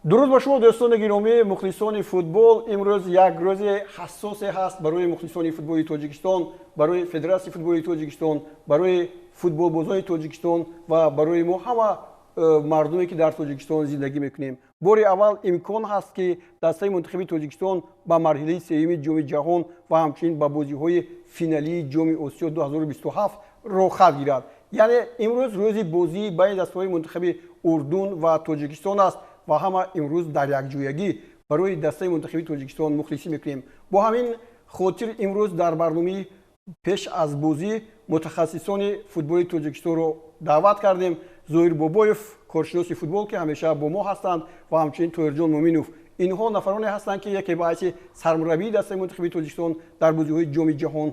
Дуруд ба шумо, дӯстони гиромӣ, мухлисони футбол. Имрӯз як рӯзи ҳассосе ҳаст барои мухлисони футболи Тоҷикистон, барои Федератсияи футболи Тоҷикистон, барои футболбозони Тоҷикистон ва барои мо ҳама мардуме, ки дар Тоҷикистон зиндагӣ мекунем. Бори аввал имкон ҳаст, ки дастаи мунтахаби Тоҷикистон ба марҳилаи сеюми Ҷоми ҷаҳон ва ҳамчунин ба бозиҳои финалии Ҷоми Осиё 2027 роҳхат гирад. Яъне имрӯз рӯзи бозии байни дастаҳои мунтахаби Урдун ва Тоҷикистон аст ва ҳама имрӯз дар якҷоягӣ барои дастаи мунтахаби Тоҷикистон мухлисӣ мекунем. Бо ҳамин хотир имрӯз дар барномаи пеш аз бозӣ мутахассисони футболи Тоҷикистонро даъват кардем. Зоир Бобоев, коршиноси футбол, ки ҳамеша бо мо ҳастанд, ва ҳамчунин Тоҳирҷон Муъминов. Инҳо нафароне ҳастанд, ки яке ба ҳайси сармураббии дастаи мунтахаби Тоҷикистон дар бозиҳои Ҷоми ҷаҳон,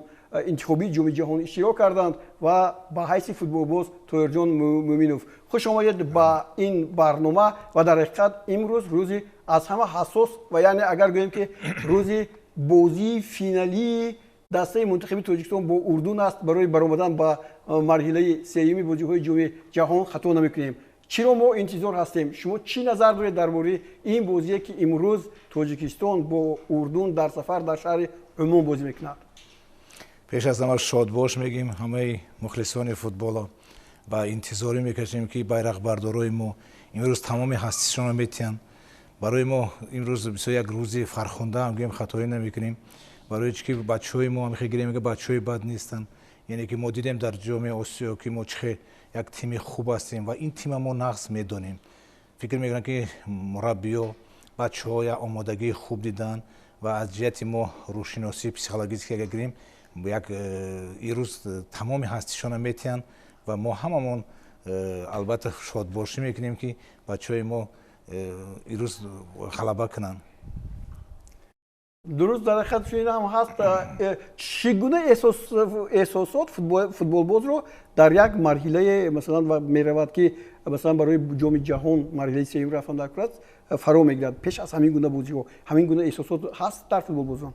интихобии Ҷоми ҷаҳон иштирок карданд, ва ба ҳайси футболбоз Тоҳирҷон Муъминов. Хуш омадед ба ин барнома. Ва дар ҳақиқат имрӯз рӯзи аз ҳама ҳассос ва яъне агар гӯем, ки рӯзи бозии финалии дастаи мунтахаби Тоҷикистон бо Урдун аст барои баромадан ба марҳилаи сеюми бозиҳои Ҷоми ҷаҳон, хато намекунем. Чиро мо интизор ҳастем? Шумо чӣ назар доред дар бораи ин бозие, ки имрӯз Тоҷикистон бо Урдун дар сафар дар шаҳри Умон бозӣ мекунад? Пеш аз ҳама шодбош мегӯем ҳамаи мухлисони футболо ва интизорӣ мекашем, ки байрақбардорои мо имрӯз тамоми ҳастишонро метиҳанд. Барои мо имрӯз бисёр як рӯзи фархунда ҳам гӯем, хатоӣ намекунем, барои чи ки бачаҳои мо ҳам гирем, бачаҳои бад нестанд. Яъне ки мо дидем дар Ҷоми Осиё, ки мо чӣ як тими хуб ҳастем ва ин тима мо нағз медонем. Фикр мекунам, ки мураббиё бачаҳо як омодагии хуб диданд ва аз ҷиҳати мо рӯҳшиносӣ, психологически агар гирем, як ирӯз тамоми ҳастишонро метиҳанд ва мо ҳамамон албатта шодбошӣ мекунем, ки бачаҳои мо ирӯз ғалаба кунанд. Дуруст, дар ҳақиқат чунин ҳам ҳаст. Чӣ гуна эҳсосот футболбозро дар як марҳилае, масалан, меравад, ки масалан барои Ҷоми ҷаҳон марҳилаи сеюм рафтан дар кор аст, фаро мегирад? Пеш аз ҳамин гуна бозиҳо ҳамин гуна эҳсосот ҳаст дар футболбозон?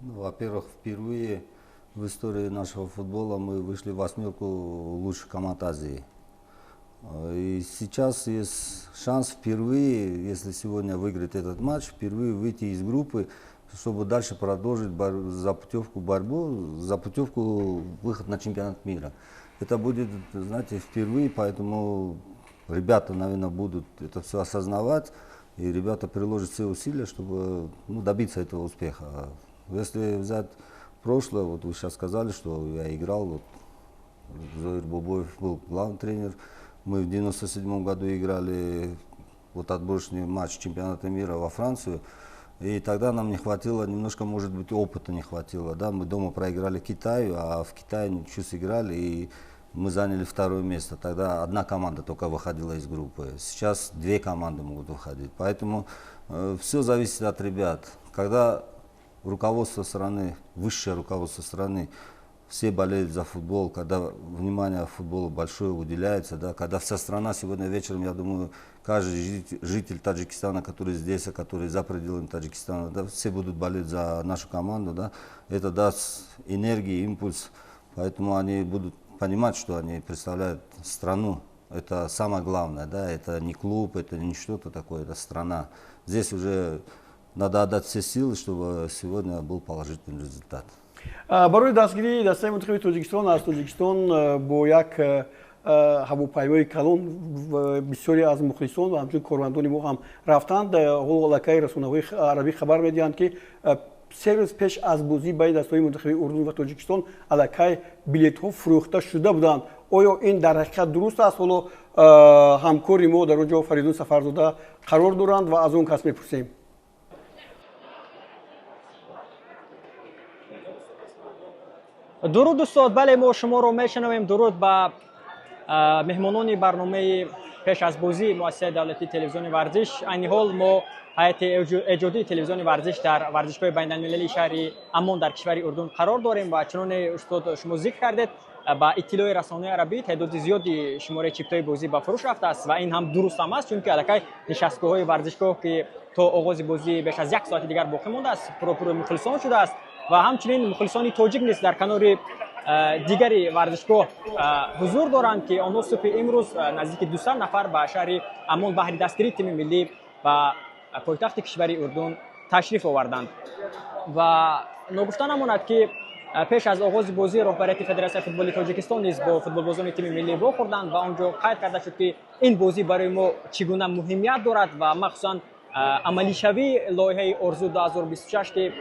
Во-первых, впервые в истории нашего футбола мы вышли в восьмерку лучших команд Азии. И сейчас есть шанс впервые, если сегодня выиграть этот матч, впервые выйти из группы, чтобы дальше продолжить за путевку борьбу, за путевку выход на чемпионат мира. Это будет, знаете, впервые, поэтому ребята, наверное, будут это все осознавать, и ребята приложат все усилия, чтобы, ну, добиться этого успеха. Если взять прошлое, вот вы сейчас сказали, что я играл, вот Зоир Бобоев был главный тренер, мы в 97 году играли вот отборочный матч чемпионата мира во Францию, и тогда нам не хватило, немножко, может быть, опыта не хватило. Да? Мы дома проиграли Китаю, а в Китае ничью сыграли, и мы заняли второе место. Тогда одна команда только выходила из группы. Сейчас две команды могут выходить. Поэтому все зависит от ребят. Когда руководство страны, высшее руководство страны, все болеют за футбол, когда внимание футболу большое уделяется, да, когда вся страна сегодня вечером, я думаю, каждый житель Таджикистана, который здесь, а который за пределами Таджикистана, да, все будут болеть за нашу команду, да, это даст энергии, импульс, поэтому они будут понимать, что они представляют страну, это самое главное, да, это не клуб, это не что-то такое, это страна. Здесь уже надо отдать все силы, чтобы сегодня был положительный результат. Барои дастгирии дастаи мунтахаби Тоҷикистон аз Тоҷикистон бо як ҳавопаймои калон бисёре аз мухлисон ва ҳамчунин кормандони мо ҳам рафтанд. Ҳоло аллакай расонаҳои арабӣ хабар медиҳанд, ки 3 рӯз пеш аз бозӣ байни дастаҳои мунтахаби Урдун ва Тоҷикистон аллакай билетҳо фурӯхта шуда буданд. Оё ин дар ҳақиқат дуруст аст? Ҳоло ҳамкори мо дар он ҷо Фаридун Сафарзода қарор доранд ва аз он кас мепурсем. Дуруд, устод. Бале, мо шуморо мешунавем. Дуруд ба меҳмонони барномаи пеш аз бозии Муассисаи давлатии телевизиони варзиш. Айни ҳол мо, ҳайати эҷодии телевизиони варзиш, дар варзишгоҳи байналмилалии шаҳри Аммон дар кишвари Урдун қарор дорем ва чуноне устод шумо зикр кардед, ба иттилои расонаи арабӣ теъдоди зиёди шумораи чиптҳои бозӣ ба фурӯш рафтааст ва ин ҳам дуруст ҳам аст, чунки аллакай нишастгоҳҳои варзишгоҳ, ки то оғози бозӣ беш аз як соати дигар боқӣ мондааст, пуррапурри мухлисон шудааст ва ҳамчунин мухлисони тоҷик низ дар канори дигари варзишгоҳ ҳузур доранд, ки онҳо субҳи имрӯз наздики 200 нафар ба шаҳри Аммон баҳри дастгирии тими миллӣ ба Пойтахти кишвари Урдун ташриф оварданд. Ва ногуфта намонад, ки пеш аз оғози бозӣ роҳбарияти Федератсияи футболи Тоҷикистон низ бо футболбозони тими миллӣ вохӯрданд ва он ҷо қайд карда шуд, ки ин бозӣ барои мо чӣ гуна муҳимият дорад ва махсусан амалишавии лоиҳаи Орзу 2026, ки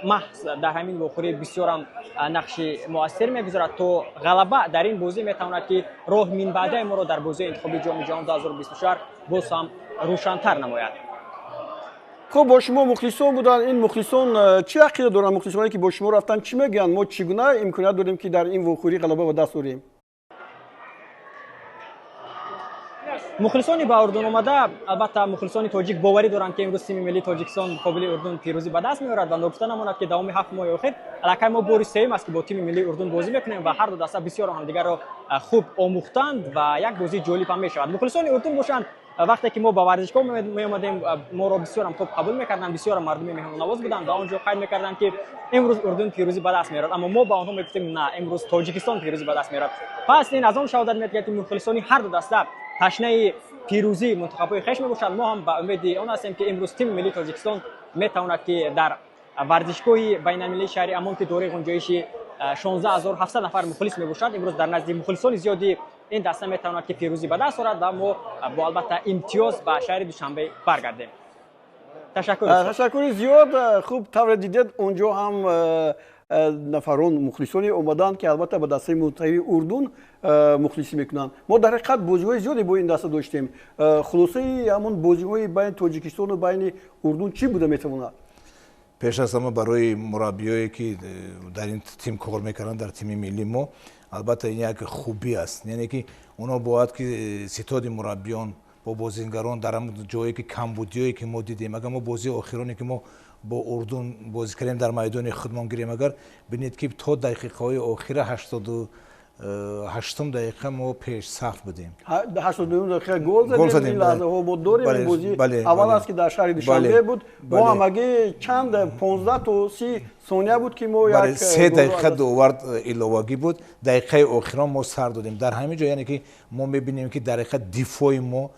маҳз дар ҳамин вохӯрӣ бисёрам нақши муассир мегузорад, то ғалаба дар ин бозӣ метавонад, ки роҳи минбаъдаи моро дар бозии интихобии Ҷоми ҷаҳон 2024 боз ҳам рӯшантар намояд. Хуб, бо шумо мухлисон буданд. Ин мухлисон чӣ ақида доранд? Мухлисоне, ки бо шумо рафтанд, чӣ мегӯянд? Мо чӣ гуна имконият дорем, ки дар ин вохӯрӣ ғалаба ба даст орем? Мухлисони ба Урдун омада, албатта, мухлисони тоҷик боварӣ доранд, ки имрӯз тими миллии Тоҷикистон муқобили Урдун пирӯзӣ ба даст меорад. Ва ногуфта намонад, ки давоми 7 моҳи охир аллакай мо бори сеюм аст, ки бо тими миллии Урдун бозӣ мекунем ва ҳар ду даста бисёр ҳамдигарро хуб омӯхтанд ва як бозии ҷолиб ҳам мешавад. Мухлисони Урдун бошанд, вақте ки мо ба варзишгоҳ меомадем, моро бисёрам хуб қабул мекарданд, бисёрам мардуми меҳмоннавоз буданд ва он ҷо қайд мекарданд, ки имрӯз Урдун пирӯзӣ ба даст меорад, аммо мо ба онҳо мегуфтем: на, имрӯз Тоҷикистон пирӯзӣ ба даст меорад. Пас ин аз он шаҳодат медиҳад, ки мухлисони ҳар ду даста ташнаи пирӯзии мунтахабҳои хеш мебошад. Мо ҳам ба умеди он ҳастем, ки имрӯз тими миллии Тоҷикистон метавонад, ки дар варзишгоҳи байналмилалии шаҳри Амон, ки дорои ғунҷоиши 16 700 нафар мухлис мебошад, имрӯз дар назди мухлисони зиёди ин даста метавонад, ки пирӯзӣ ба даст орад ва мо бо, албатта, имтиёз ба шаҳри Душанбе баргардем. Ташаккур. Ташаккури зиёд. Хуб, тавре дидед, он ҷо ҳам нафарон, мухлисоне омаданд, ки албатта ба дастаи мунтахаби Урдун мухлисӣ мекунанд. Мо дар ҳақиқат бозиҳои зиёде бо ин даста доштем. Хулосаи ҳамон бозиҳои байни Тоҷикистону байни Урдун чӣ буда метавонад? Пеш аз ҳама, барои мураббиёе, ки дар ин тим кор мекарданд, дар тими миллии мо, албатта, ин як хубӣ аст, яъне ки онҳо бояд ки ситоди мураббиён бо бозингарон дар ҳамон ҷое, ки камбудиҳое, ки мо дидем, агар мо бозии охироне, ки мо бо Урдун бозӣ кардем, дар майдони худмон гирем, агар бинед, ки то дақиқаҳои охира, 88-ум дақиқа, мо пешсаф будем. 82-ум дақиқа гол задем. Ин лаҳзаҳо мо дорем. Бозӣ аввал аст, ки дар шаҳри Душанбе буд. Мо ҳамагӣ чанд, 15 то 30 сония буд, ки мо як 3 дақиқа довард иловагӣ буд. Дақиқаи охирон мо сар додем. Дар ҳамин ҷо, яъне ки мо мебинем, ки дар ҳақиқат дифои мо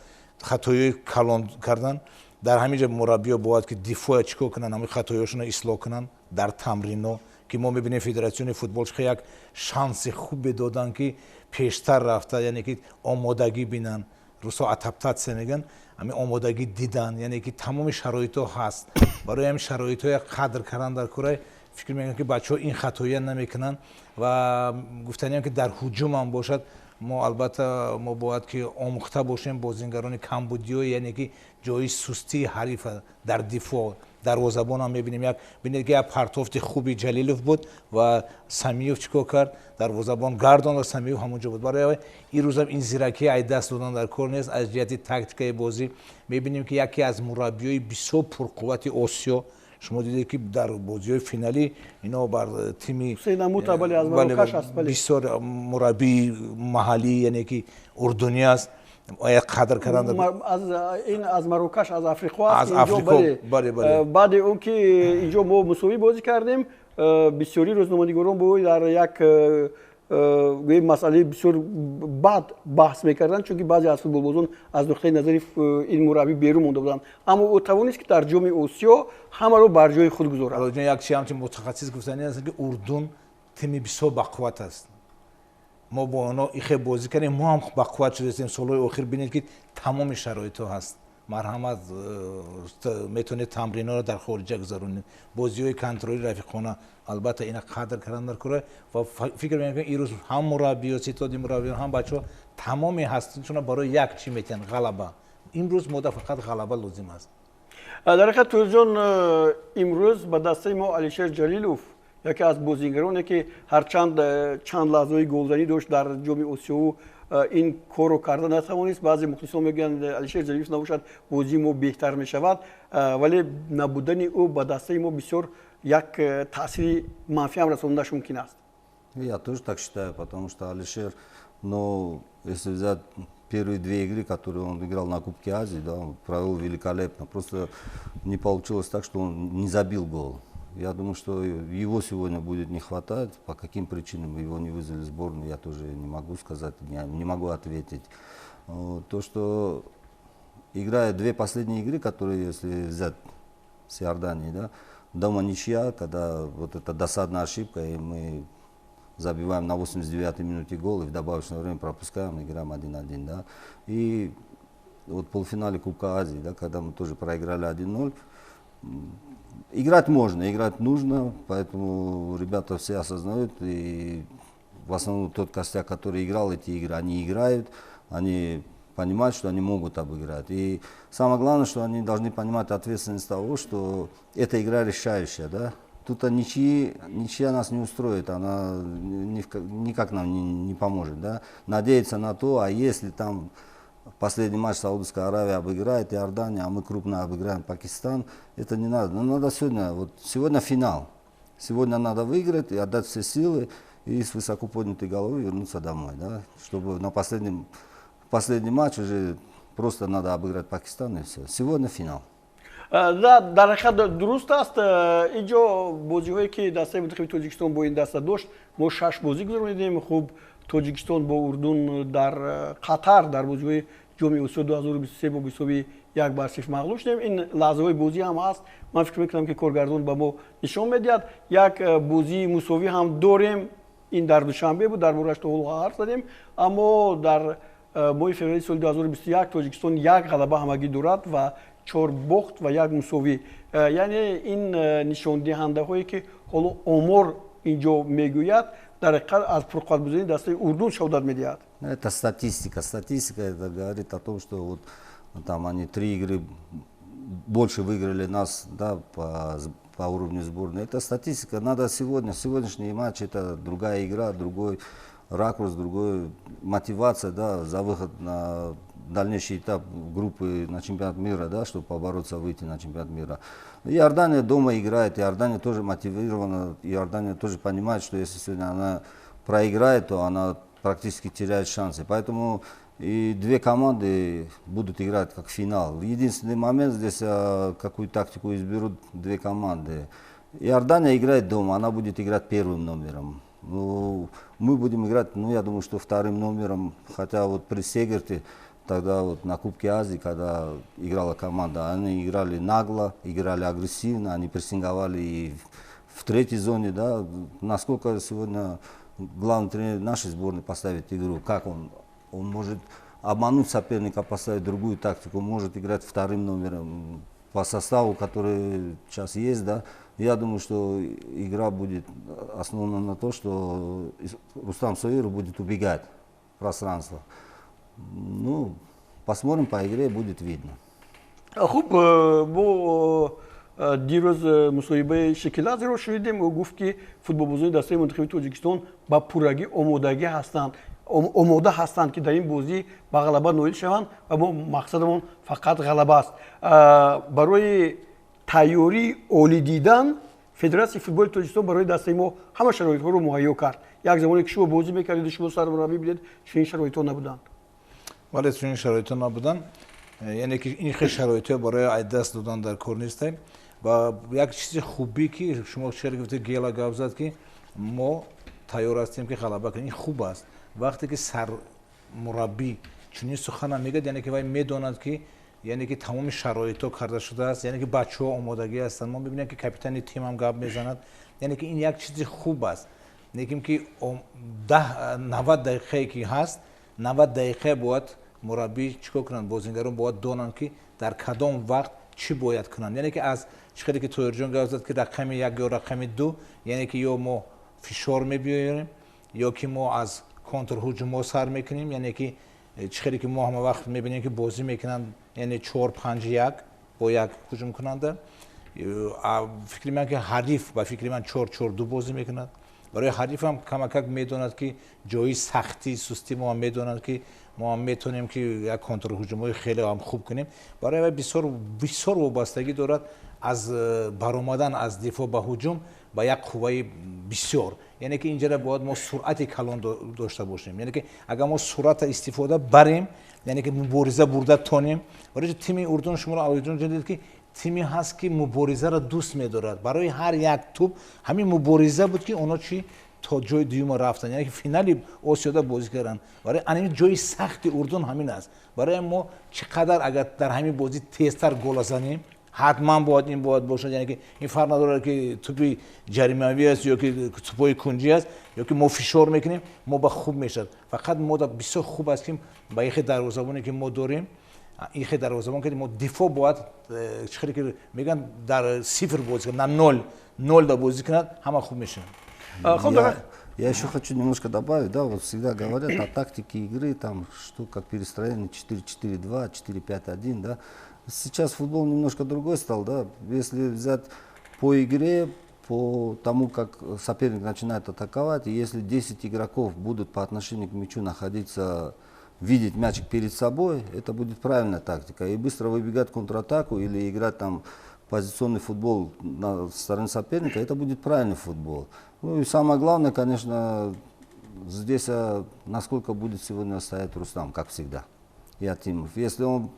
хатоиҳои калон кардан. Дар ҳамин ҷо мураббиё бояд ки дифоя чӣ кор кунанд, ҳамин хатоиҳошонро ислоҳ кунанд дар тамрино, ки мо мебинем, федератсиони футбол чӣ як шанси хубе доданд, ки пештар рафта, яъне ки омодагӣ бинанд, русо адаптатсия мегӯянд, ҳамин омодагӣ дидан, яъне ки тамоми шароитҳо ҳаст. Барои ҳамин шароитҳоя қадр кардан дар кора. Фикр мекунам, ки бачаҳо ин хатоия намекунанд. Ва гуфтаниам, ки дар ҳуҷумам бошад, мо, албатта, мо бояд ки омӯхта бошем бозингарони камбудиҳо, яъне ки ҷои сустии ҳарифа дар дифоъ. Дарвозабонам мебинем, як бинед, ки як партофти хуби Ҷалилов буд ва Самиев чӣ кор кард? Дарвозабон гардон ва Самиев ҳамон ҷо буд. Барои ин рӯзам ин зиракии ай даст додан дар кор нест. Аз ҷиҳати тактикаи бозӣ мебинем, ки яке аз мураббиёи бисёр пурқуввати Осиё, шумо дидед, ки дар бозиҳои финалӣ ино бар тими бисёр мураббии маҳаллӣ, яъне ки урдунӣ аст, қадр кардан. Ин аз Марокаш, аз Африқо. Аст, аз Африқо, бале, бале. Баъди он ки инҷо мо мусовӣ бозӣ кардем, бисёри рӯзноманигорон бо дар як гӯем масъалаи бисёр бад баҳс мекарданд, чунки баъзе аз футболбозон аз нуқтаи назари ин мураббӣ берун монда буданд, аммо ӯ тавонист, ки дар Ҷоми Осиё ҳамаро бар ҷои худ гузорад. Як чи ҳамчун мутахассис гуфтани аст, ки Урдун тими бисёр бақувват аст. Мо бо онҳо ихе бозӣ кардем, мо ҳам бақувват шудастем. Солҳои охир бинед, ки тамоми шароитҳо ҳаст, марҳамат, метавонед тамринҳоро дар хориҷа гузаронед, бозиҳои контролӣ, рафиқона. Албатта, ина қадр кардан дар кора. Ва фикр мекунам, ин рӯз ҳам мураббиё, ситоди мураббиён, ҳам бачаҳо тамоми ҳастишона барои як чӣ метиҳанд: ғалаба. Имрӯз мода фақат ғалаба лозим аст. Дар ҳақиқат, Тӯрҷон, имрӯз ба дастаи мо Алишер Ҷалилов, яке аз бозингароне, ки ҳарчанд чанд лаҳзаҳои голзанӣ дошт дар Ҷоми Осиёву ин корро карда натавонист. Баъзе мухлисон мегӯянд, Алишер Ҷалилов набошад, бозии мо беҳтар мешавад, вале набудани ӯ ба дастаи мо бисёр як таъсири манфӣ ҳам расондаш мумкин аст. Я тоже так считаю, потому что Алишер, но если взять первые две игры, которые он играл на Кубке Азии, да, он провел великолепно. Просто не получилось так, что он не забил гол. Я думаю, что его сегодня будет не хватать. По каким причинам его не вызвали в сборную, я тоже не могу сказать, не могу ответить. То, что Играя две последние игры, которые, если взять с Иорданией, да, дома ничья, когда вот эта досадная ошибка, и мы забиваем на 89-й минуте гол, и в добавочное время пропускаем, играем 1-1, да. И вот в полуфинале Кубка Азии, да, когда мы тоже проиграли 1-0, играть можно, играть нужно, поэтому ребята все осознают, и в основном тот костяк, который играл эти игры, они играют, они понимают, что они могут обыграть. И самое главное, что они должны понимать ответственность того, что эта игра решающая, да. Тут ничья нас не устроит, она никак нам не поможет, да. Надеяться на то, а если там последний матч Саудовская Аравия обыграет Иордания, а мы крупно обыграем Пакистан, это не надо. Но надо сегодня, вот сегодня финал. Сегодня надо выиграть и отдать все силы и с высоко поднятой головой вернуться домой, да, чтобы на последний матч уже просто надо обыграть Пакистан, и все. Сегодня финал. Да, дар ҳақиқат дуруст аст. Инҷо бозиҳое, ки дастаи мунтахаби Тоҷикистон бо ин даста дошт, мо шаш бозӣ гузаронидем. Хуб, Тоҷикистон бо Урдун дар Қатар дар бозиҳои Ҷоми Осиё 2023 бо ҳисоби 1-0 мағлуб шудем. Ин лаҳзаҳои бозӣ ҳам ҳаст, ман фикр мекунам, ки коргардон ба мо нишон медиҳад. Як бозии мусовӣ ҳам дорем, ин дар Душанбе буд, дар борааш то ҳоло ҳарф задем. Аммо дар моҳи феврали соли 2021 Тоҷикистон як ғалаба ҳамагӣ дорад ва чор бохт ва як мусовӣ. Яъне ин нишондиҳандаҳое, ки ҳоло омор инҷо мегӯяд, дар ҳақиқат аз пурқувватбудани дастаи Урдун шаҳодат медиҳад. Это статистика. Статистика это говорит о том, что вот там они три игры больше выиграли нас, да, по уровню сборной. Это статистика. Надо сегодня, сегодняшний матч, это другая игра, другой ракурс, другой мотивация, да, за выход на дальнейший этап группы на чемпионат мира, да, чтобы побороться, выйти на чемпионат мира. Иордания дома играет, Иордания тоже мотивирована, Иордания тоже понимает, что если сегодня она проиграет, то она практически теряет шансы. Поэтому и две команды будут играть как финал. Единственный момент здесь, какую тактику изберут две команды. Иордания играет дома, она будет играть первым номером. Ну, мы будем играть, ну, я думаю, что вторым номером, хотя вот при Сегерте, тогда вот на Кубке Азии, когда играла команда, они играли нагло, играли агрессивно, они прессинговали и в третьей зоне, да. Насколько сегодня главный тренер нашей сборной поставит игру, как он может обмануть соперника, поставить другую тактику, может играть вторым номером по составу, который сейчас есть, да. Я думаю, что игра будет основана на то, что Рустам Соиров будет убегать в пространство. Ну, посмотрим по игре, будет видно. Хуб, мо дирӯз мусоҳибаи Шекиладзеро шунидем. Ӯ гуфт, ки футболбозони дастаи мунтахаби Тоҷикистон ба пуррагӣ омодагӣ ҳастанд, омода ҳастанд, ки дар ин бозӣ ба ғалаба ноил шаванд ва мо мақсадамон фақат ғалаба аст. Барои тайёрии олӣ дидан Федератсияи футболи Тоҷикистон барои дастаи мо ҳама шароитҳоро муҳайё кард. Як замоне, ки шумо бозӣ мекардеду шумо сармураббӣ будед, чунин шароитҳо набуданд. Вале чунин шароитҳо набуданд, яъне ки ин хел шароитҳо барои аз даст додан дар кор нестем. Ва як чизи хубӣ, ки шумо чер гуфтед, Гела гап зад, ки мо тайёр ҳастем, ки ғалаба кунем, ин хуб аст. Вақте ки сармураббӣ чунин сухана мегӯяд, яъне ки вай медонад, ки яъне ки тамоми шароитҳо карда шудааст, яъне ки бачаҳо омодагӣ ҳастанд. Мо мебинем, ки капитани тимам гап мезанад, яъне ки ин як чизи хуб аст. Лекин ки 90 дақиқае ки ҳаст, 90 дақиқа бояд мураббӣ чӣ кор кунанд? Бозингарон бояд донанд, ки дар кадом вақт чӣ бояд кунанд. Яъне ки аз чӣ хеле ки Тоҳирҷон гап зад, ки рақами як ё рақами ду, яъне ки ё мо фишор мебиёрем, ё ки мо аз контрҳуҷумҳо сар мекунем. Яъне ки чӣ хеле ки мо ҳама вақт мебинем, ки бозӣ мекунанд, яъне 4-5-1 бо як ҳуҷумкунанда. Фикри ман, ки ҳариф, ба фикри ман, 4-4-2 бозӣ мекунад. Барои ҳарифам камакак медонад, ки ҷои сахтӣ, сустӣ мо ҳам медонад, ки мо ҳам метавонем, ки як контрҳуҷумҳои хеле ҳам хуб кунем. Барои вай бисёр бисёр вобастагӣ дорад аз баромадан аз дифоъ ба ҳуҷум ба як қувваи бисёр. Яъне ки инҷара бояд мо суръати калон дошта бошем. Яъне ки агар мо суръата истифода барем, яъне ки мубориза бурда тонем. Барои тими Урдун, шуморо Алиҷон дид, ки тиме ҳаст, ки муборизаро дӯст медорад. Барои ҳар як тӯб ҳамин мубориза буд, ки оно чӣ То ҷои дуюма рафтан, яъне ки финали Осиёда бозӣ карданд. Барои ана ҷои сахти Урдун ҳамин аст. Барои мо чӣ қадар агар дар ҳамин бозӣ тезтар гола занем, ҳатман бояд ин бояд бошад. Яъне ки ин фарқ надорад, ки тӯпи ҷаримавӣ аст ё ки тӯпҳои кунҷӣ аст, ё ки мо фишор мекунем, мо ба хуб мешавад. Фақат мо бисёр хуб аст, ки ба ихе дарвозабоне, ки мо дорем, ихе дарвозабон ки мо дифоъ бояд чӣ хеле ки мегӯянд, дар сифр бозӣ кунад, на ноль ноль да бозӣ кунад, ҳама хуб мешавад. Я еще хочу немножко добавить, да, вот всегда говорят о тактике игры, там, что как перестроение 4-4-2, 4-5-1, да. Сейчас футбол немножко другой стал, да, если взять по игре, по тому, как соперник начинает атаковать, и если 10 игроков будут по отношению к мячу находиться, видеть мячик перед собой, это будет правильная тактика. И быстро выбегать в контратаку или играть там позиционный футбол на стороне соперника, это будет правильный футбол. Ну и самое главное, конечно, здесь насколько будет сегодня стоять Рустам, как всегда, Ятимов. Если он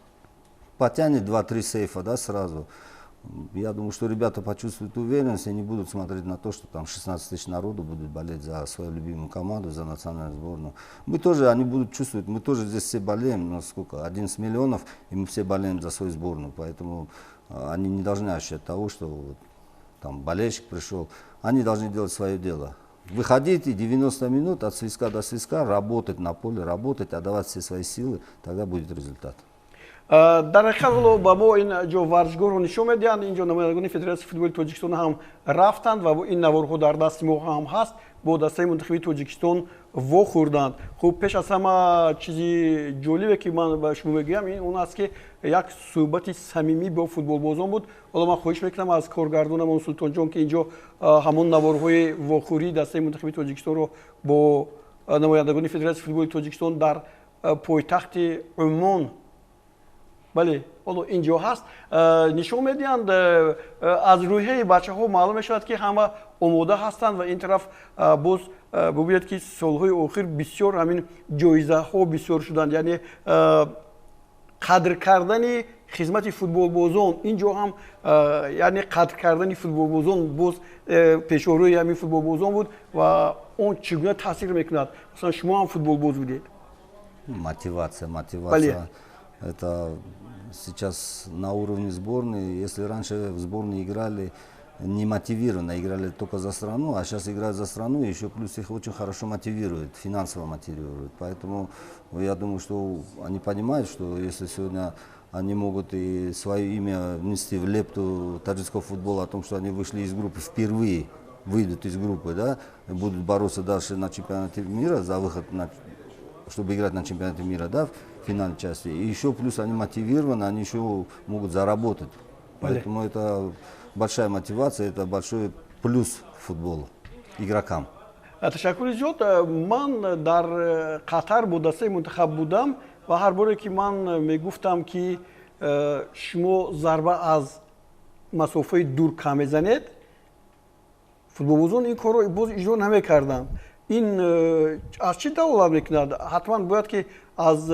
потянет 2-3 сейфа, да, сразу, я думаю, что ребята почувствуют уверенность и не будут смотреть на то, что там 16 тысяч народу будут болеть за свою любимую команду, за национальную сборную. Мы тоже, они будут чувствовать, мы тоже здесь все болеем, ну сколько, 11 миллионов, и мы все болеем за свою сборную, поэтому они не должны ощущать того, что вот, там болельщик пришел, они должны делать свое дело. Выходить и 90 минут от свистка до свистка работать на поле, работать, отдавать все свои силы, тогда будет результат. Дар ҳақиқат, ҳоло ба мо ин ҷо варзишгоҳро нишон медиҳанд. Инҷо намояндагони Федератсияи футболи Тоҷикистон ҳам рафтанд ва ин наворҳо дар дасти мо ҳам ҳаст. Бо дастаи мунтахиби Тоҷикистон вохӯрданд. Хуб, пеш аз ҳама чизи ҷолибе, ки ман ба шумо мегӯям, ин он аст, ки як суҳбати самимӣ бо футболбозон буд. Ҳоло ман хоҳиш мекунам аз коргардонамон Султонҷон, ки инҷо ҳамон наворҳои вохӯрии дастаи мунтахиби Тоҷикистонро бо намояндагони Федератсияи футболи Тоҷикистон дар пойтахти Умон, бале, ҳоло ин ҷо ҳаст, нишон медиҳанд. Аз рӯҳияи бачаҳо маълум мешавад, ки ҳама омода ҳастанд. Ва ин тараф боз бубинед, ки солҳои охир бисёр ҳамин ҷоизаҳо бисёр шуданд, яъне қадр кардани хизмати футболбозон. Ин ҷо ҳам яъне қадр кардани футболбозон боз пешорӯи ҳамин футболбозон буд ва он чӣ гуна таъсир мекунад? Масалан, шумо ҳам футболбоз будед. Мотивация, мотивация. Это сейчас на уровне сборной. Если раньше в сборной играли не мотивированно, играли только за страну, а сейчас играют за страну, и еще плюс их очень хорошо мотивируют, финансово мотивируют. Поэтому я думаю, что они понимают, что если сегодня они могут и свое имя внести в лепту таджикского футбола о том, что они вышли из группы впервые, выйдут из группы, да, и будут бороться дальше на чемпионате мира за выход, чтобы играть на чемпионате мира, да, в финальной части. И еще плюс они мотивированы, они еще могут заработать. Поэтому это большая мотивация, это большой плюс футболу, игрокам. Ташаккури зиёд. Ман дар Қатар бо дастаи мунтахаб будам ва ҳар боре, ки ман мегуфтам, ки шумо зарба аз масофаи дур кам мезанед, футболбозон ин корро боз иҷро намекарданд. Ин аз чӣ далолат мекунад? Ҳатман бояд ки аз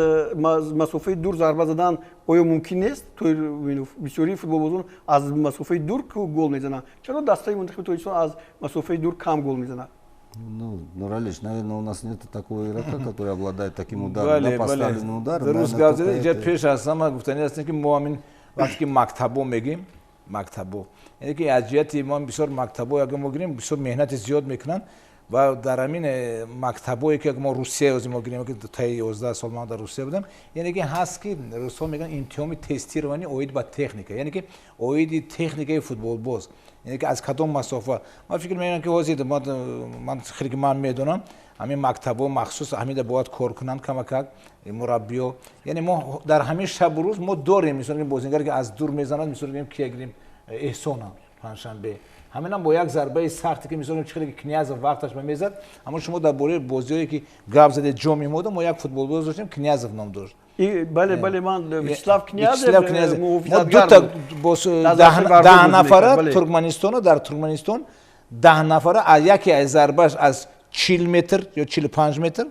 масофаи дур зарба задан оё мумкин нест? Бисёрии футболбозон аз масофаи дур гол мезананд. Чаро дастаи мунтахиби Тоҷикистон аз масофаи дур кам гол мезанад? Ну, Нуралиш, наверное, у нас нет такого игрока, который обладает таким ударом, да, поставленный удар. Дуруст гап задед. Инҷа пеш аз ҳама гуфтани ҳастем, ки мо ҳамин вақте ки мактабо мегӯем, мактабо, яъне ки аз ҷиҳати мо бисёр мактабо агар мо гирем, бисёр меҳнати зиёд мекунанд. Ва дар ҳамин мактабое, ки мо Русия мо гирем, ки таи 11 сол ман дар Русия будам, яъне ки ҳаст, ки русҳо мегӯянд, имтиҳони тестирование оид ба техника, яъне ки оиди техникаи футболбоз, яъне ки аз кадом масофа. Ман фикр мекунам, ки ҳозир ман хеле ки ман медонам, ҳамин мактабҳо махсус ҳамида бояд кор кунанд камакак мураббиё. Яъне мо дар ҳамин шабу рӯз мо дорем, мисол, бозингаре, ки аз дур мезанад. Мисол, гирем, кия гирем? Эҳсона Панҷшанбе, ҳаминам бо як зарбаи сахте, ки мисол чихеле ки Князов вақташ мезад. Аммо шумо дар бораи бозиҳое, ки гап задед, ҷоми мода, мо як футболбоз доштем, Князов ном дошт. Бале, ман Вячеслав Князев. Мо дута 10 нафара Туркманистона, дар Туркманистон 10 нафара, яке аз зарбаш аз 40 метр ё 45 метр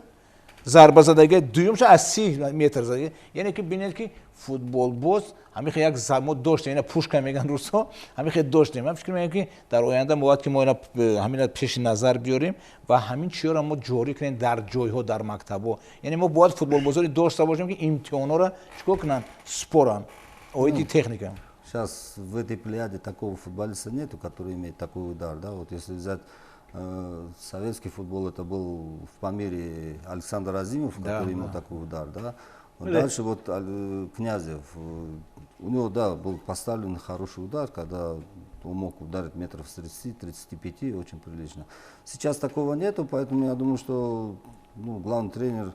зарба задаги, дуюмша аз 30 метр задаги. Яъне ки бинед, ки Футболбоз ҳамин як мо доштем, ина пушка меган русҳо, ҳамин хел доштем. Ман фикр мекунам, ки дар оянда бояд ки мо ина ҳамина пеши назар биёрем ва ҳамин чизҳоро мо ҷорӣ кунем дар ҷойҳо, дар мактабҳо. Яъне мо бояд футболбозоре дошта бошем, ки имтиҳонҳоро чикор кунанд, споранд оиди техника. Сейчас в этой плеяде такого футболиста нету, который имеет такой удар. Да? Вот если взять советский футбол, это был в Памире Александр Азимов, который имел такой удар. Да? Дальше вот Князев, у него, да, был поставлен хороший удар, когда он мог ударить метров с 30-35, очень прилично. Сейчас такого нету, поэтому я думаю, что, ну, главный тренер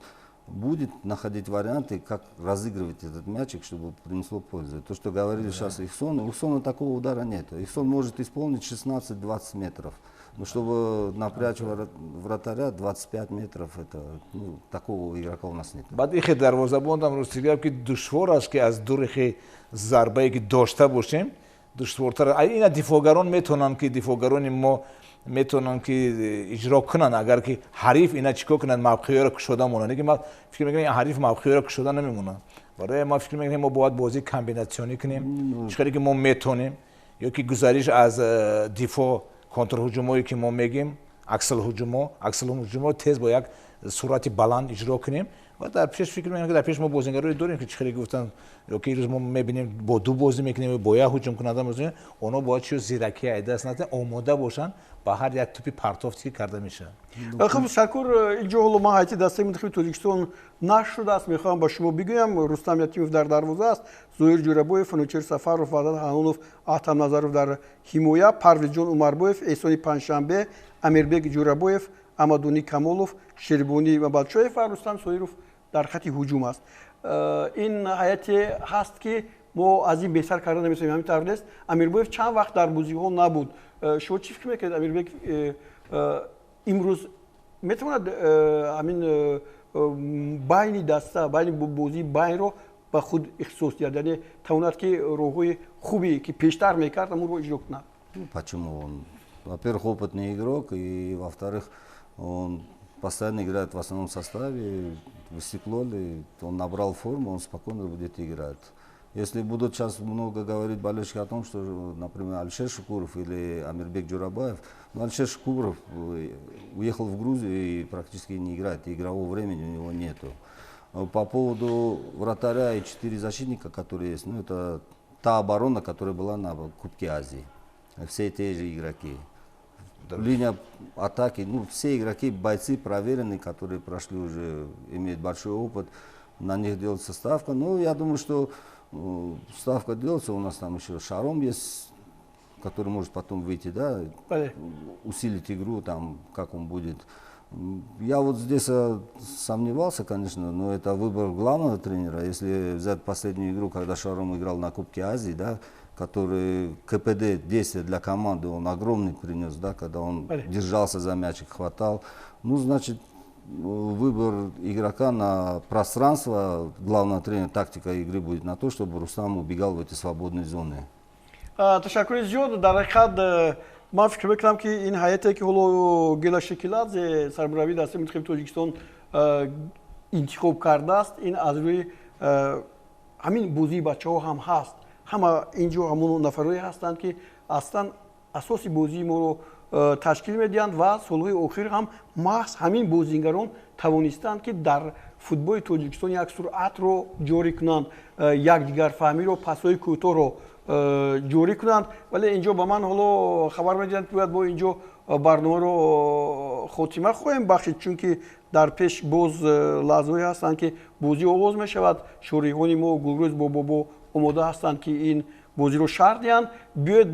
будет находить варианты, как разыгрывать этот мячик, чтобы принесло пользу. То, что говорили сейчас Ихсон, у Ихсона такого удара нет. Ихсон может исполнить 16-20 метров. Но чтобы напрячь вратаря 25 метров, это, ну, такого игрока у нас нет. Баъд ихе дарвозабондам, рости гап, ки душвор аст, ки аз дур ихе зарбае ки дошта бошем, душвортар. Ина дифоъгарон метавонанд, ки дифоъгарони мо метавонанд, ки иҷро кунанд, агар ки ҳариф ина чӣ кор кунанд, мавқеъро кушода монанд. Лекин ман фикр мекунам, ҳариф мавқеъро кушода намемонад. Барои ман фикр мекунам, мо бояд бозии комбинатсионӣ кунем, чӣ хеле ки мо метавонем, ё ки гузариш аз дифоъ, контрҳуҷумое ки мо мегем, аксилҳуҷумо тез бо як суръати баланд иҷро кунем. Ва дар пеш, фикр мекунам, ки дар пеш мо бозингароне дорем, ки чӣ хеле гуфтанд, ё ки ирӯз мо мебинем, бо ду бозӣ мекунем, бо як ҳуҷумкунанда бозӣ, онҳо бояд чиё зиракӣ ай даст надиҳанд, омода бошанд ба ҳар як тӯпи партофте, ки карда мешавад. Хуб, Шакур, инҷо ҳоло ман ҳайати дастаи мунтахаби Тоҷикистон нашудааст, мехоҳам ба шумо бигӯям: Рустам Ятимов дар дарвоза аст, Зоир Ҷӯрабоев, Фанучер Сафаров, Ваҳдат Ҳанонов, Аҳтам Назаров дар ҳимоя, Парвизҷон Умарбоев, Эҳсони Панҷшанбе, Амирбек Ҷӯрабоев, Амадунӣ Камолов, Шербонӣ Мабадшоев ва Рустам Соиров дар хати ҳуҷум аст. Ин ҳайате ҳаст, ки мо аз ин беҳтар карда наметавонем, ҳамин тавр нест? Амирбоев чанд вақт дар бозиҳо набуд. Шумо чӣ фикр мекунед, Амирбек имрӯз метавонад ҳамин байни даста, байни бозии байнро ба худ ихтисос диҳад, яъне тавонад, ки роҳҳои хубе, ки пештар мекард, ҳамонро иҷро кунад? Почему? Он, во-первых, опытный игрок, и, во-вторых, он постоянно играет в основном составе, в Истиклоле, он набрал форму, он спокойно будет играть. Если будут сейчас много говорить болельщики о том, что, например, Алишер Шукуров или Амирбек Джурабаев, ну, Алишер Шукуров уехал в Грузию и практически не играет, игрового времени у него нету. По поводу вратаря и четыре защитника, которые есть, ну, это та оборона, которая была на Кубке Азии. Все те же игроки. Линия атаки, ну, все игроки, бойцы проверенные, которые прошли уже, имеют большой опыт, на них делается ставка. Ну, я думаю, что ставка делается, у нас там еще Шаром есть, который может потом выйти, да, усилить игру, там, как он будет. Я вот здесь сомневался, конечно, но это выбор главного тренера. Если взять последнюю игру, когда Шаром играл на Кубке Азии, да, который КПД действия для команды он огромный принес, да, когда он держался за мячик, хватал. Ну, значит, выбор игрока на пространство, главного тренера, тактика игры будет на то, чтобы Рустам убегал в эти свободные зоны. Ташаккури зиёд. Дар ҳақиқат, ман фикр мекунам, ки ин ҳайате, ки ҳоло Гела Шекиладзе, сармураббии дастаи мунтахаби Тоҷикистон, интихоб кардааст, ин аз рӯи ҳамин бозии бачаҳо ҳам ҳаст. Ҳама инҷо ҳамон нафарое ҳастанд, ки аслан асоси бозии моро ташкил медиҳанд ва солҳои охир ҳам маҳз ҳамин бозингарон тавонистанд, ки дар футболи Тоҷикистон як суръатро ҷорӣ кунанд, якдигарфаҳмиро, пасҳои кӯтоҳро ҷорӣ кунанд. Вале инҷо ба ман ҳоло хабар медиҳанд, ки бояд мо инҷо барномаро хотима хоҳем бахшид, чунки дар пеш боз лаҳзаҳое ҳастанд, ки бозӣ оғоз мешавад. Шориҳони мо Гулрӯз бо Бобо омода ҳастанд, ки ин бозиро шарҳ диҳанд. Биёед,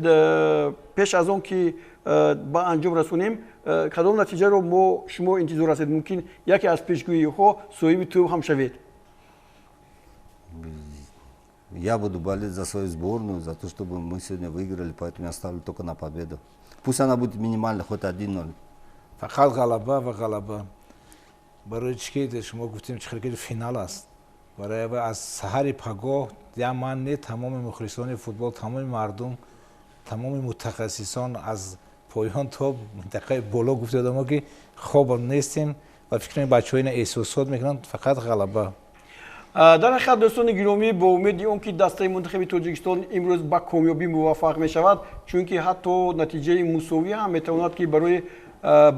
пеш аз он ки ба анҷом расонем, кадом натиҷаро мо шумо интизор ҳастед? Мумкин, яке аз пешгӯиҳо соҳиби тӯб ҳам шавед. Я буду болеть за свою сборную, за то, чтобы мы сегодня выиграли, поэтому я ставлю только на победу. Пусть она будет минимально, хоть 1-0. Фақат ғалаба ва ғалаба. Барои чӣ ки шумо гуфтем, чӣ хел финал аст, барои аз саҳари пагоҳ я ман не, тамоми мухлисони футбол, тамоми мардум, тамоми мутахассисон аз поён то минтақаи боло гуфта одамо, ки хоб нестем ва фикр мекунем, бачаҳо ина эҳсосот мекунанд. Фақат ғалаба. Дар ҳақиқат, дӯстони гиромӣ, бо умеди он ки дастаи мунтахаби Тоҷикистон имрӯз ба комёбӣ муваффақ мешавад, чунки ҳатто натиҷаи мусовӣ ҳам метавонад, ки барои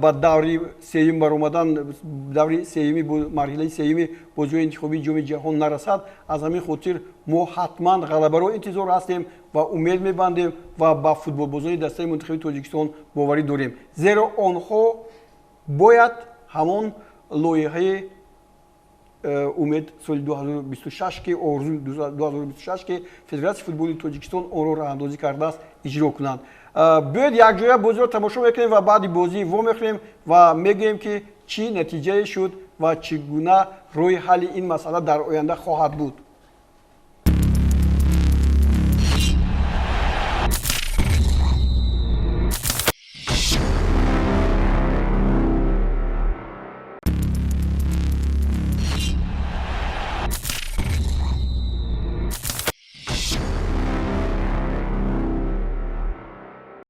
ба даври сеюм баромадан, даври сеюми, марҳилаи сеюми бозиҳои интихобии Ҷоми Ҷаҳон нарасад. Аз ҳамин хотир мо ҳатман ғалабаро интизор ҳастем ва умед мебандем ва ба футболбозони дастаи мунтахаби Тоҷикистон боварӣ дорем, зеро онҳо бояд ҳамон лоиҳаи «Умед соли 2026», ки «Орзу 2026», ки Федератсияи футболи Тоҷикистон онро роҳандозӣ кардааст, иҷро кунанд. Биёед, якҷоя бозиро тамошо мекунем ва баъди бозӣ вомехӯрем ва мегӯем, ки чӣ натиҷае шуд ва чӣ гуна роҳи ҳалли ин масъала дар оянда хоҳад буд.